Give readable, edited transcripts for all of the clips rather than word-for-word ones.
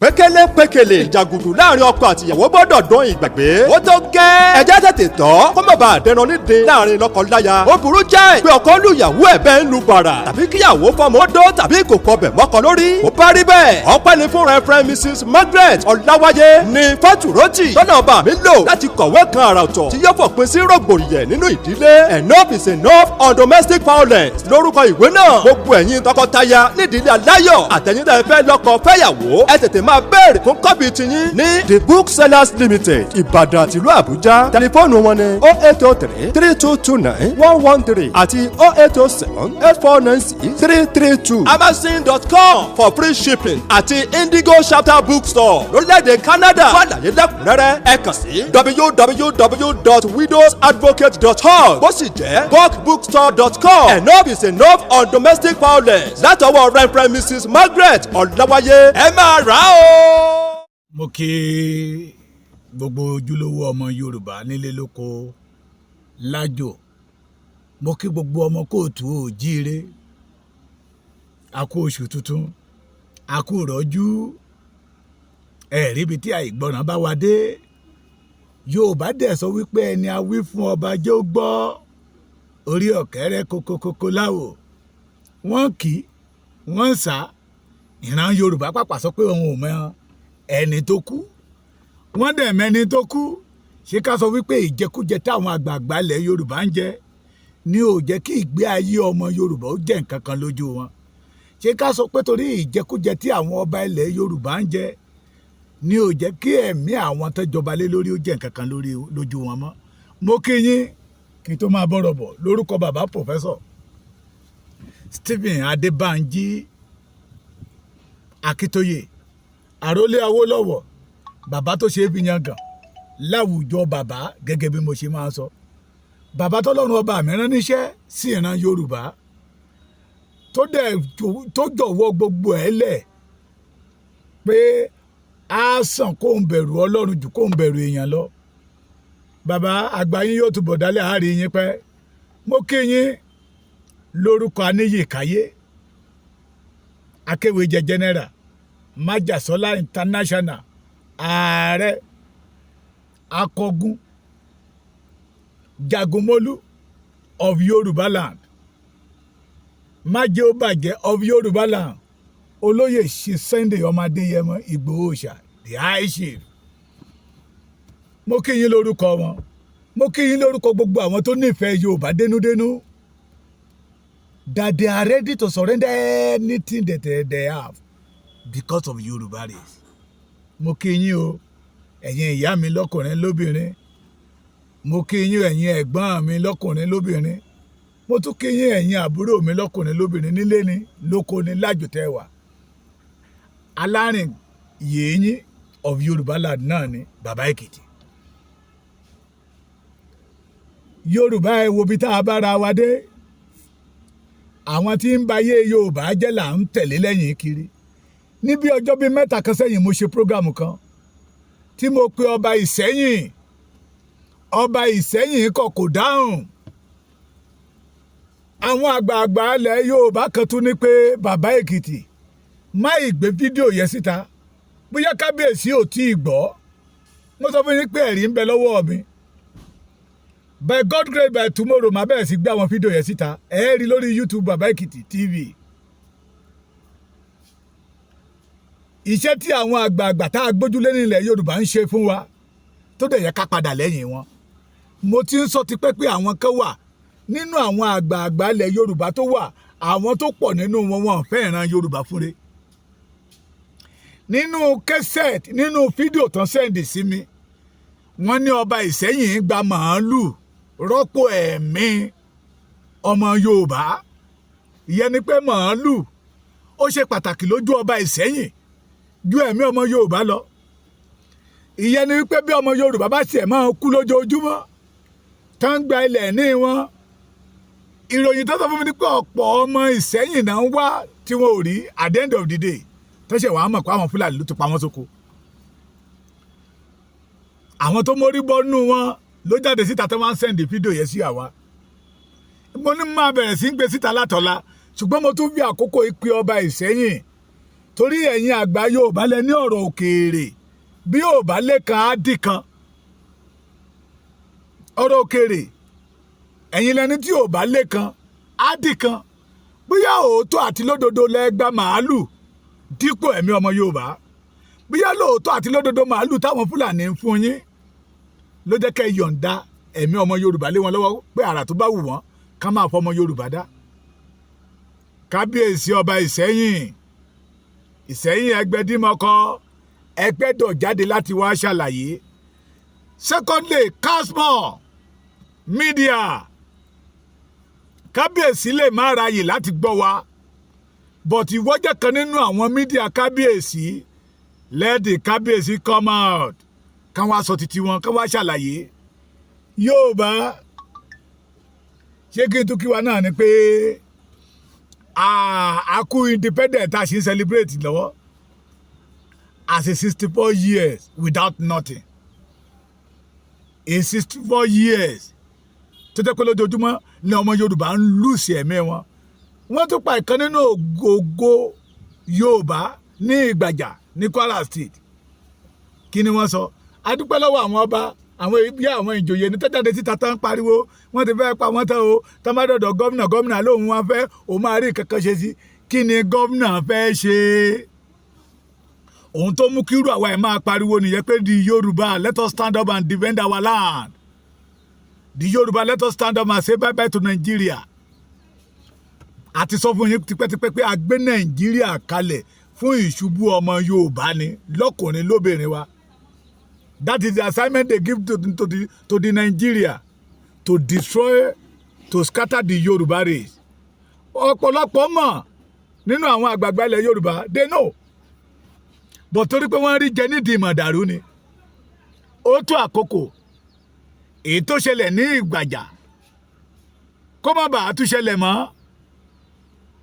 Pékélé pékélé, ìjàgùdù láàrin ọkọ àtìyàwó gbọ́dọ̀ dán ìgbàgbé. Ó tó gẹ́. Ẹjẹ́ tètè tọ́ kó má bàa dẹran nídìí láàrin lọ́kọ-láya. Ó burú jáì pé ọkọ lùyàwó ẹ̀ bẹ́ẹ̀ ń lu bàrà tàbí kíyàwó fọmọ dó tàbí kòkó ọbẹ̀ mọ́kọ lórí. Ó bá rí bẹ́ẹ̀. Ọpẹ́ ni fún Reverend Mrs Margaret Ọláwáyé ní Fátúrótì tọ́nà ọba mi lò láti kọ̀wé kan àrà ọ̀tọ̀ tí yóò fòpin sí rògbòdìyẹ nínú ìdílé. Enough is enough on domestic violence lórúkọ ìwé náà. Gbogbo ẹ̀yin tọkọtaya nídìílé aláyọ̀ àtẹ̀yin tẹ́ fẹ́ lọ́kọ fẹ́yàwó, ẹ tètè máa béèrè fún copy tiyín ní The Booksellers Limited, Ìbàdàn àtìlú Àbújá. Tẹlifóònù wọn ni 08033229113 àti 08078496332. Amazon.com for free shipping àti Indigo Chapter Bookstore lórílẹ̀‐èdè Canada. Fún àlàyé lẹ́kùnrẹ́rẹ́, ẹ kàn sí www.widowsadvocate.org, bó sì jẹ́ bulkbookstore.com. Enough is enough on domestic violence látọwọ́ Reverend Mrs Margaret Ọ̀làwáyé, ẹ máa rà á o. Mo kí gbogbo ojúlówó ọmọ Yorùbá nílé, lóko, lájò. Mo kí gbogbo ọmọ káàárọ̀ oòjíire. A kú oṣù tuntun, a kú rọ́jú. Ẹ̀rí ibi tí àìgbọràn bá wa dé. Yorùbá dẹ̀ sọ wípé ẹni a wí fún ọba jẹ́ ó gbọ́, orí ọ̀kẹ́rẹ́ kókókókó láwò. Wọ́n kì í, wọ́n ń sá. Ìran Yorùbá pàpà sọ pé òun ò mọ ẹni tó kú. Wọ́n dẹ̀ mẹ́ni tó kú. Ṣé ká sọ wípé ìjẹkújẹ táwọn àgbààgbà ilẹ̀ Yorùbá ń jẹ ni ò jẹ́ kí ìgbé ayé ọmọ Yorùbá ó jẹ́ nǹkan kan lójú wọn? Ṣé ká sọ pé torí ìjẹkújẹ tí àwọn ọba ilẹ̀ Yorùbá ń jẹ ni ò jẹ́ kí ẹ̀mí àwọn tó jọba lé lórí ó jẹ́ nǹkan kan lórí lójú wọn mọ́? Mo kí yín kí n tó máa bọ̀rọ̀ bọ̀ lórúkọ bàbá Professor Stephen Adébánjí Akíntóyè, àrólé Awólọ́wọ̀, bàbá tó ṣe é fi yangàn láwùjọ bàbá. Gẹ́gẹ́ bí mo ṣe máa ń sọ, bàbá tọ́lọ́run ọba mi rán níṣẹ́ sí ìran Yorùbá, tó dẹ̀ tó jọ̀wọ́ gbogbo ẹ̀ lẹ̀ pé á sàn kó ń bẹ̀rù Ọlọ́run jù kó ń bẹ̀rù èèyàn lọ. Bàbá àgbà, yín yóò túbọ̀ dálẹ̀ àárín yín pẹ́. Mo kí yín lórúkọ Aníyìkáyé Akéwìjẹ General, Májàsọ́lá International, ààrẹ akọgun Jagunmólú of Yorùbá land, májèóbàjẹ́ of Yorùbá land, olóyè Sunday ọmọ Adéyẹmọ Ìgbòho Òòṣà, the high chief. Mo kí yín lórúkọ wọn. Mo kí yín lórúkọ gbogbo àwọn tó nífẹ̀ẹ́ Yorùbá dénúdénú, that they are ready to surrender anything that they have because of Yorùbá race. Mo kí yín o, ẹ̀yin ìyá mi lọ́kùnrin lóbìnrin. Mo kí yín, ẹ̀yin ẹ̀gbọ́n mi lọ́kùnrin lóbìnrin. Mo tún kí yín, ẹ̀yin àbúrò mi lọ́kùnrin lóbìnrin, nílé ni, lóko ni, lájò tẹ́ wà. Alárìn yèéyín of Yorùbá land náà ni Bàbá Èkìtì. Yorùbá, ẹ wo bí tá a bára wa dé. Àwọn tí ń ba ayé Yorùbá jẹ́ là ń tẹ̀lé lẹ́yìn kiri. Níbi ọjọ́ bíi 3 kan sẹ́yìn, mo ṣe program kan tí mo pe ọba Ìsẹ́yìn. Ọba Ìsẹ́yìn kọ̀, kò dáhùn. Àwọn àgbààgbà ilẹ̀ Yorùbá kan tún ní pé Bàbá Èkìtì má ìgbé fídíò yẹn síta, bóyá kábíyèsí ò tí ì gbọ́. Mo sọ fún yín pé ẹ̀rí ń bẹ lọ́wọ́ mi. By God grace, by tomorrow, màá bẹ̀rẹ̀ sí gbé àwọn fídíò yẹn síta. Ẹ rí lórí YouTube Bàbá Èkìtì TV. Iṣẹ́ tí àwọn àgbààgbà tá a gbójúlé nílẹ̀ Yorùbá ń ṣe fún wa, tó dẹ̀ yẹ ká padà lẹ́yìn wọn. Mo ti ń sọ tipẹ́ pé àwọn kan wà nínú àwọn àgbààgbà ilẹ̀ Yorùbá tó wà, àwọn tó pọ̀ nínú wọn, wọn fẹ́ ìran Yorùbá fúnre. Nínú cassette, nínú fídíò tán send sí mi, wọ́n ní ọba Ìsẹ́yìn gba màálù rọ́pò ẹ̀mí ọmọ Yorùbá. Ìyẹn ni pé màálù ó ṣe pàtàkì lójú ọba Ìsẹ́yìn ju ẹ̀mí ọmọ Yorùbá lọ. Ìyẹn ni wípé bí ọmọ Yorùbá bá tiẹ̀ máa kú lójoojúmọ́ tán, gba ilẹ̀ ní wọn. Ìròyìn tó sọ fún mi ni pé ọ̀pọ̀ ọmọ Ìsẹ́yìn náà ń wá tí wọn ò rí. At the end of the day, tó ṣe wàá mọ̀ pé àwọn Fúlàní ló ti pa wọ́n sóko. Àwọn tó mórí bọ́ nù wọn ló jáde síta tó máa ń send fídíò yẹn sí àwa. Mo ní máa bẹ̀rẹ̀ sí í gbé síta látọ̀la, ṣùgbọ́n mo tún fi àkókò ìpè ọba Ìsẹ́yìn. Torí ẹ̀yin àgbà Yorùbá lẹ ní ọ̀rọ̀ òkèèrè, bí ò bá lẹ́kan á dì kan. Ọ̀rọ̀ òkèèrè, ẹ̀yin lẹni tí ò bá lẹ́kan á dì kan. Bóyá òótọ́ àti lódodo lẹ gba màálù dípò ẹ̀mí ọmọ Yorùbá, bóyá lóòótọ́ àti lódodo màálù táwọn Fúlàní ń fún yín ló jẹ́ kẹ́ yọ̀ǹda ẹ̀mí ọmọ Yorùbá lé wọn lọ́wọ́ pé àrà tó bá wù wọ́n ká máa fọmọ Yorùbá dá. Kábíyèsí ọba Ìsẹ́yìn, Ìsẹ́yìn Ẹgbẹ́dímọkọ, ẹ gbọ́dọ̀ jáde láti wá ṣàlàyé. Secondly, Casmon Media, kábíyèsí lè má ráyè láti gbọ́ wa, but ìwọ jẹ́ kan nínú àwọn media kábíyèsí. Let the kábíyèsí come out, kán wá sọ títí wọn, kán wá ṣàlàyé. Yorùbá, ṣé kí n tún kí wa náà ni pé a kú independent tá a ṣe ń celebrate lọ́wọ́ as a 64 years without nothing, in 64 years tó jẹ́ pé lójoojúmọ́ ni ọmọ Yorùbá ń lose ẹ̀mí wọn. Wọ́n tún pa ìkan nínú ògo Yorùbá ní Ìgbàjà ní Kwara State. Kí ni wọ́n sọ? A dúpẹ́ lọ́wọ́ àwọn ọba, àwọn ibi, àwọn ìjòyè ní tẹ́jáde síta tán pariwo wọ́n ti fẹ́ pa wọ́n tán o. Tán bá dọ̀dọ̀ gómìnà, gómìnà lóun wọn fẹ́ òun máa rí kankan ṣe sí. Kí ni gómìnà fẹ́ ṣe? Òun tó mú kírú àwa ẹ̀ máa pariwo nìyẹn pé the Yorùbá, let us stand up and defend our land. The Yorùbá, let us stand up and say bye bye to Nigeria. Àti sọ fún yín tipẹ́tipẹ́ pé a gbé Nàìjíríà kalẹ̀ fún ìṣubú ọmọ Yorùbá ni, lọ́kùnrin lóbìnrin wa. That is the assignment they give to the Nigeria, to destroy, to scatter the Yorùbá race. Ọ̀pọ̀lọpọ̀ mọ̀ nínú àwọn àgbààgbà ilẹ̀ Yorùbá, they know, but torí pé wọ́n rí jẹ nídìí ìmọ̀dàrú ni. Ó tó àkókò, èyí tó ṣẹlẹ̀ ní Ìgbàjà kó má bàa tún ṣẹlẹ̀ mọ́.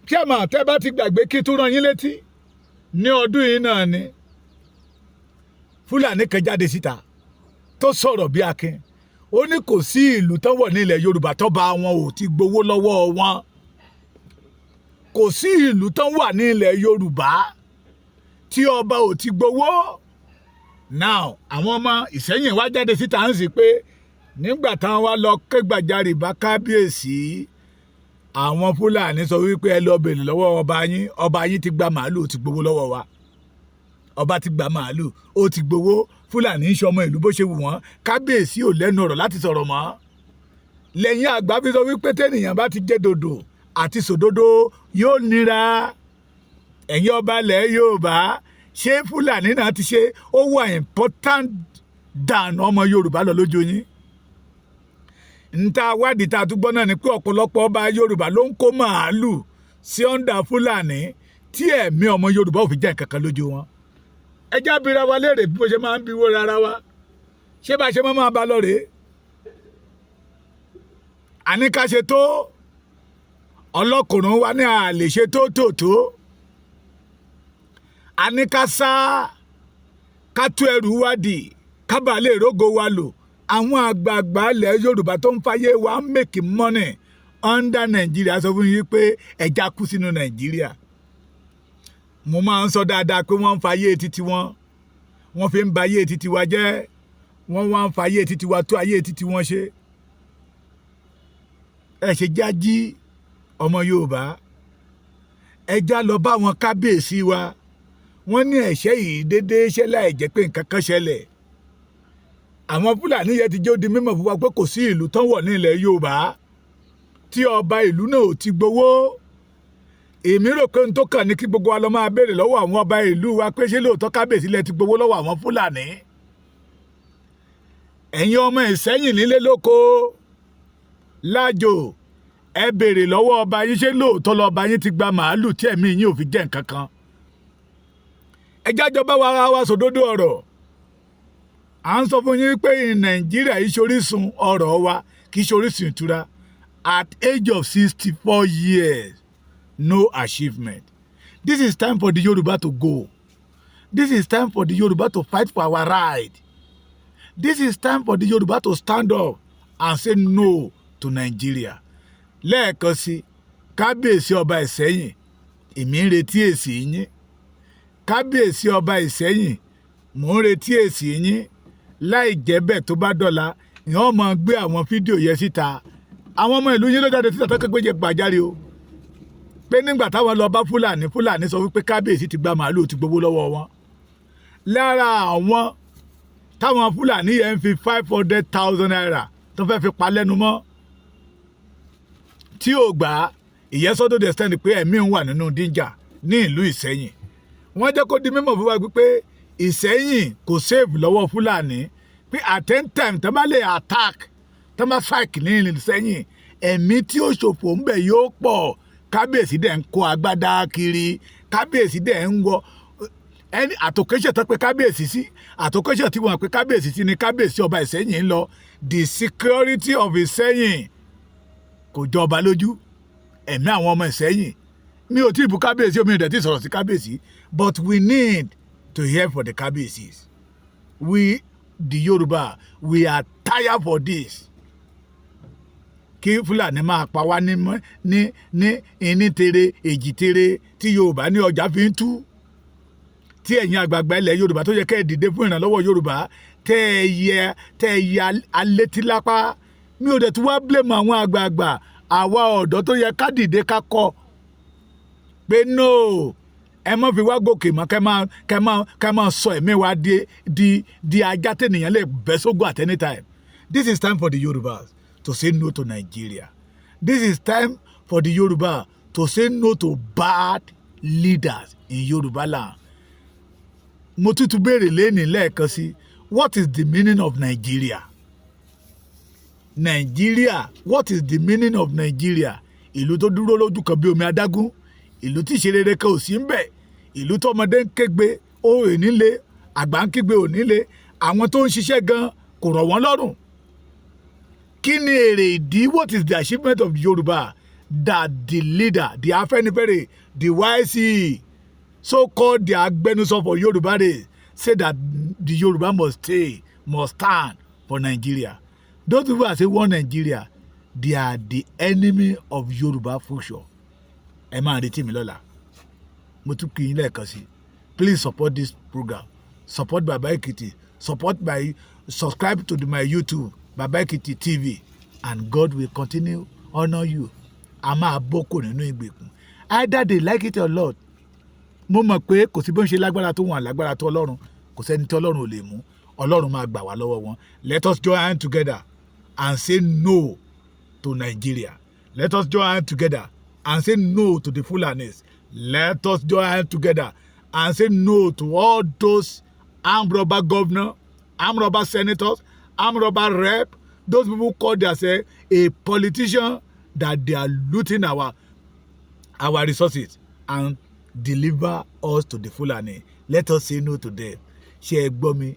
Kí ẹ̀ máa tẹ́ bá ti gbàgbé, kí tún rán yín létí, ní ọdún yìí náà ni Fúlàní kan jáde síta tó sọ̀rọ̀ bí akin. Ó ní kò sí ìlú tán wọ̀ ní ilẹ̀ Yorùbá tó bá wọn ò ti gbowó lọ́wọ́ wọn. Kò sí ìlú tán wà ní ilẹ̀ Yorùbá tí ọba ò ti gbowó. Now, àwọn ọmọ Ìsẹ́yìn wá jáde síta ń sì pé nígbà táwọn wá lọ ké gbàjarè bá kábíyèsí, àwọn Fúlàní sọ wípé ẹ lọ bèrè lọ́wọ́ ọba yín, ọba yín ti gba màálù, ó ti gbowó lọ́wọ́ wa. Ọba ti gba màálù, ó ti gbowó. Fúlàní ń ṣọmọ ìlú bó ṣe wù wọ́n. Kábíyèsí ò lẹ́nu ọ̀rọ̀ láti sọ̀rọ̀ mọ́. Lẹ́yìn àgbà fi sọ wípé tẹ́nìyàn bá ti jẹ́ dòdò àti sòdodo yóò nira. Ẹ̀yin ọba ilẹ̀ Yorùbá, ṣé Fúlàní náà ti ṣe ó wà important than ọmọ Yorùbá lọ lójú yín? Nta wádìí tá a tún gbọ́ náà ni pé ọ̀pọ̀lọpọ̀ ọba Yorùbá ló ń kó màálù sí under Fúlàní tí ẹ̀mí ọmọ Yorùbá ò fi jẹ́ nǹkan kan lójú wọn. Ẹ já bira wa léèrè bí mo ṣe máa ń bi wo rárá wa. Ṣé bá a ṣe máa bá lọ rèé? Àní ká ṣe tó ọlọ́kùnrin wa ní a lè ṣe tó tòótó. Àní ká sá, ká tú ẹrù wa dì, ká bàa lè rógo wa lò. Àwọn àgbààgbà ilẹ̀ Yorùbá tó ń fàyè wa make money under Nàìjíríà sọ fún yín pé ẹja kú sínú Nàìjíríà. Mo máa ń sọ dáadáa pé wọ́n ń fàyè títí wọn, wọ́n fi ń ba ayé títí wa jẹ́. Wọ́n wá ń fàyè títí wa tó ayé títí wọn ṣe. Ẹ ṣe jájí ọmọ Yorùbá, ẹ já lọ bá wọn kábíyèsí wa. Wọ́n ní ẹ̀ṣẹ̀ yìí déédéé ṣẹlẹ̀ láì jẹ́ pé nǹkan kan ṣẹlẹ̀. Àwọn Fúlàní yẹn ti jẹ́ ó di mímọ̀ fún wa pé kò sí ìlú tán wọ̀ ní ilẹ̀ Yorùbá tí ọba ìlú náà ò ti gbowó. Èmi rò pé n tó kàn ní kí gbogbo wa lọ máa béèrè lọ́wọ́ àwọn ọba ìlú wa pé ṣé lóòótọ́ kábíyèsí lẹ ti gbowó lọ́wọ́ àwọn Fúlàní? Ẹ̀yin ọmọ Ìsẹ́yìn nílé lóko lájò, ẹ béèrè lọ́wọ́ ọba yín, ṣé lóòótọ́ lọ́ba yín ti gba màálù tí ẹ̀mí yín ò fi jẹ́ nǹkan kan? Ẹ jájọ bá wa wa sòdodo ọ̀rọ̀. À ń sọ fún yín pé Nàìjíríà yìí ṣorísun ọrọ̀ wa, kì í ṣorísun ìtura. At age of 64 years, no achievement. This is time for the Yoruba to go. This is time for the Yoruba to fight for our right. This is time for the Yoruba to stand up and say no to Nigeria. Lẹ́ẹ̀kan sí, kábíyèsí ọba Ìsẹ́yìn, èmi ń retí èsì yín. Kábíyèsí ọba Ìsẹ́yìn, mò ń retí èsì yín. Láì jẹ́ bẹ́ẹ̀, tó bá dọ̀la, ìyẹn máa gbé àwọn fídíò yẹn síta. Àwọn ọmọ ìlú yín ló jáde síta tó képe jẹ gbàjáre o, pé nígbà táwọn lọ bá Fúlàní, Fúlàní sọ wípé kábíyèsí ti gba màálù, ti gbowó lọ́wọ́ wọn. Lára àwọn táwọn Fúlàní yẹn ń fi ₦500,000 tó fẹ́ fi pa lẹ́nu mọ́ tí ò gbà á, ìyẹn sọ́dọ̀ the extent pé ẹ̀mí ń wà nínú danger ní ìlú Ìsẹ́yìn. Wọ́n jẹ́ kó di mímọ̀ fún wa pé Ìsẹ́yìn kò safe lọ́wọ́ Fúlàní, pé at any time tó bá lè attack, tó bá strike ní Ìsẹ́yìn, ẹ̀mí tí ó ṣòfò ń bẹ̀ yóò pọ̀. Kábíyèsí dẹ̀ ń kó agbádá kiri, kábíyèsí dẹ̀ ń wọ ẹni àtòkéṣe tó pé kábíyèsí sí, àtòkéṣe tí wọ́n pé kábíyèsí sí ni kábíyèsí ọba Ìsẹ́yìn ń lọ. The security of Ìsẹ́yìn kò jọba lójú, ẹ̀mí àwọn ọmọ Ìsẹ́yìn. Mi ò tí ì bú kábíyèsí, omi ò dẹ̀ tí ì sọ̀rọ̀ sí kábíyèsí, but we need to hear for the kábíyèsí. We the Yorùbá, we are tired for this. Kí Fúlàní máa pa wá ní ìní tere èjì tere tí Yorùbá ní ọjà fi ń tú, tí ẹ̀yin àgbààgbà ilẹ̀ Yorùbá tó yẹ kẹ́ ẹ̀ dìde fún ìrànlọ́wọ́ Yorùbá, tẹ́ ẹ yẹ alétílápá. Mi ò dẹ̀ tún wá blame àwọn àgbààgbà. Àwa ọ̀dọ́ tó yẹ ká dìde, ká kọ́ pé no, ẹ má fi wá gòkè mọ́, kẹ́ máa sọ ẹ̀mí wa di ajá tẹ̀nìyàn lè bẹ́ sógun at any time. This is time for the Yorùbás to say no to Nigeria. This is time for the Yorùbá to say no to bad leaders in Yorùbá land. Mo tún tún béèrè lẹ́nìí lẹ́ẹ̀kan sí, what is the meaning of Nigeria? Nigeria, what is the meaning of Nigeria? Ìlú tó dúró lójú kan bí omi adágún, ìlú tí ìṣerere kan ò sí ń bẹ̀, ìlú tó ọmọdé ń kégbe ó nílé, àgbà ń kígbe ò nílé, àwọn tó ń ṣiṣẹ́ gan kò rọ̀ wọ́n lọ́rùn. Kí ni èrè ìdí? What is the achievement of Yorùbá that the leader, the Afẹ́nifẹ́re, the YCE, so-called the agbẹnusọ for Yoruba race, say that the Yoruba must stay, must stand for Nigeria? Those people are say one Nigeria, they are the enemy of Yoruba future. Ẹ máa retí mi lọ́la. Mo tún kí yín lẹ́ẹ̀kan sí, please support this program, support Baba Ekiti, support my subscribe to my YouTube, Baba Ekiti TV, and God will continue honour you. A máa bọ́kò nínú ìgbèkùn, either they like it or not. Mo mọ̀ pé kò sí bí wọ́n ṣe lágbára tó, wọn lágbára tó Ọlọ́run. Kò sẹ́ni tí Ọlọ́run ò lè mú. Ọlọ́run máa gbà wá lọ́wọ́ wọn. Let us join hand together and say no to Nigeria. Let us join hand together and say no to the Fulanis. Let us join hand together and say no to all those armed robber governor, armed robber senators, armed robber rep, those people call themselves a politician, that they are looting our resources and deliver us to the Fulani. Let us say no to them. Ṣé ẹ gbọ́ mi?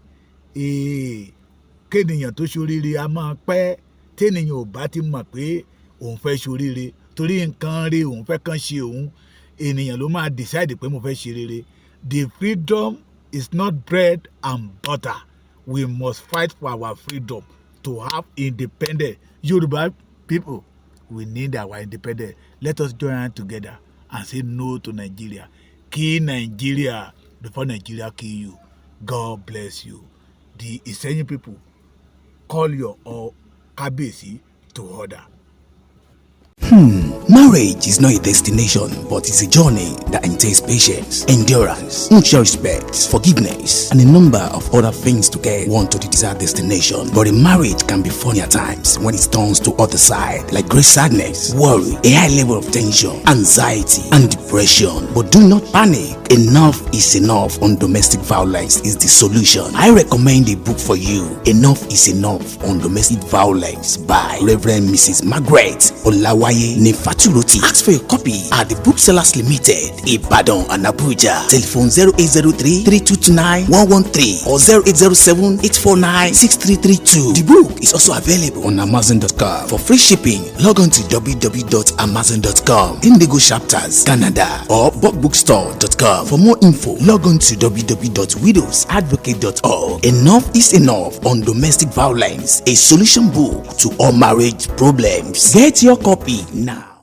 Kéèyàn tó ṣoríire a máa pẹ́. Téèyàn ò bá ti mọ̀ pé òun fẹ́ ṣoríire torí nǹkan rí òun fẹ́ kàn ṣe òun, ènìyàn ló máa decide pé mo fẹ́ ṣe rere. The freedom is not bread and butter. We must fight for our freedom to have independence. Yoruba people, we need our independence. Let us join hands together and say no to Nigeria. Kill Nigeria before Nigeria kill you. God bless you. The Iseyin people, call your all Kabiyesi to order. Marriage is not a destination, but it's a journey that entails patience, endurance, mutual respect, forgiveness, and a number of other things to get one to the desired destination. But a marriage can be funny at times when it turns to other side, like great sadness, worry, a high level of tension, anxiety, and depression. But do not panic. Enough is Enough on Domestic Violence is the solution. I recommend a book for you. Enough is Enough on Domestic Violence by Reverend Mrs. Margaret Olawaye Nifaturoti. Ask for a copy at the Booksellers Limited, Ibadan and Abuja. Telephone 0803 3229 113 or 0807 849 6332. The book is also available on Amazon.com. For free shipping, log on to www.amazon.com, Indigo Chapters, Canada, or bookbookstore.com. For more info, log on to www.widowsadvocate.org. Enough is Enough on Domestic Violence, a solution book to all marriage problems. Get your copy now.